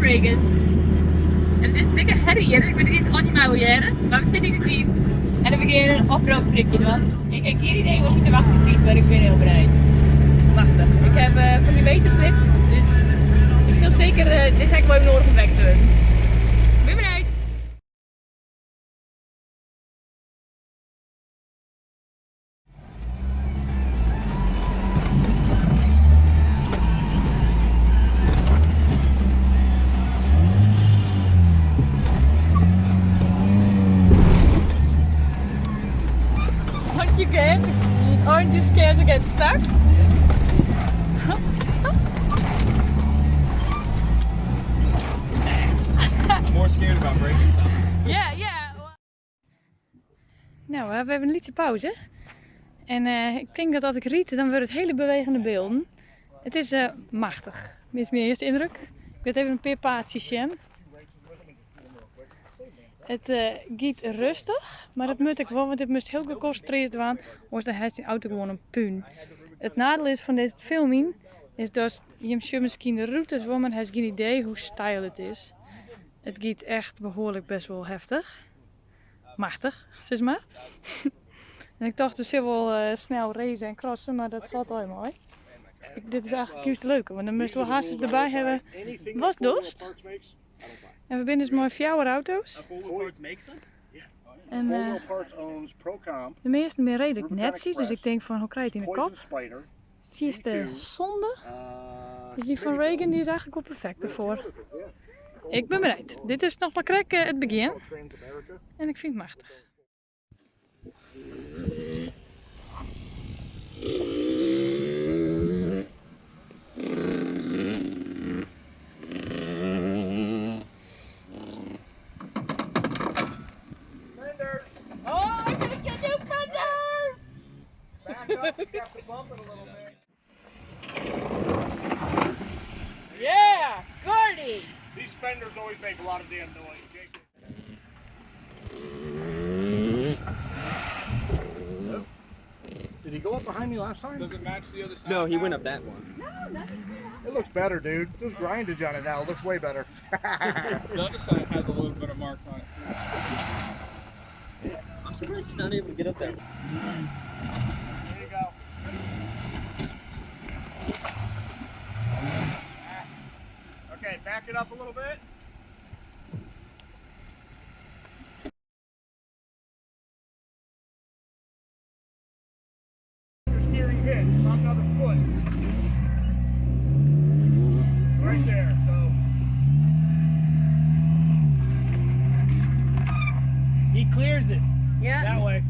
Reagan. En it is in dikke herrie hjir, ik wit net iens oft je my wol hearre, mar we sitte yn de jeep en we gean in offroad tripje dwaan. Ik ha gjin idee wat my te wachtsjen stiet, mar ik bin hiel benijd. Machtich. Ik ha fan myn meter slipt, dus ik sil seker, dit ha ik wol even noadich om wekker te wurden. Bin benijd! Aren't you scared? Aren't you scared to get stuck? I'm more scared about breaking something. Yeah. Nou, we hawwe even in lytse pauze. En ik tink dat as ik ryd, dan wurde it hiele bewegende bylden. It is machtich, is myn earste yndruk. Ik lit even in pear paadsjes sjen. It giet rêstich, mar dat moat ek wol, want dit moatst hiel gekonsintrearre dwaan, oars dan hast dyn auto gewoan in pún. It neidiel is fan dizze filming is dat jim sjogge miskien de rûtes wol, mar hast gjin idee hoe steil it is. It giet echt behoarlik best wol heftich. Machtich, sis mar. En ik tocht, we sille wol snel race en crossen, mar dat falt al mei. Dit is eigentlik juist leuk, want dan moatst wol harsens derby hawwe watst dochst. En we binne dus mei fjouwer auto's. En de measten binne reedlik netsjes, dus ik tink fan hoe krij je it yn de kop? Fierste sonde. Dus dy fan Reagan die is eigentlik wol perfekt derfoar. Ik bin benijd. Dit is noch mar krekt it begjin. En ik fyn it machtich. Oh, I'm gonna get new fenders! Back up, you have to bump it a little bit. Yeah, Gordy! These fenders always make a lot of damn noise. Jake. Did he go up behind me last time? Does it match the other side? No, he went up that one. No, nothing's been happening. It looks better, dude. There's grindage on it now. It looks way better. The other side has a little bit of marks on it too. I'm surprised he's not able to get up there. There you go. Okay, back it up a little bit. Steering hit, about another foot. Right there, so. He clears it. Yeah. That way.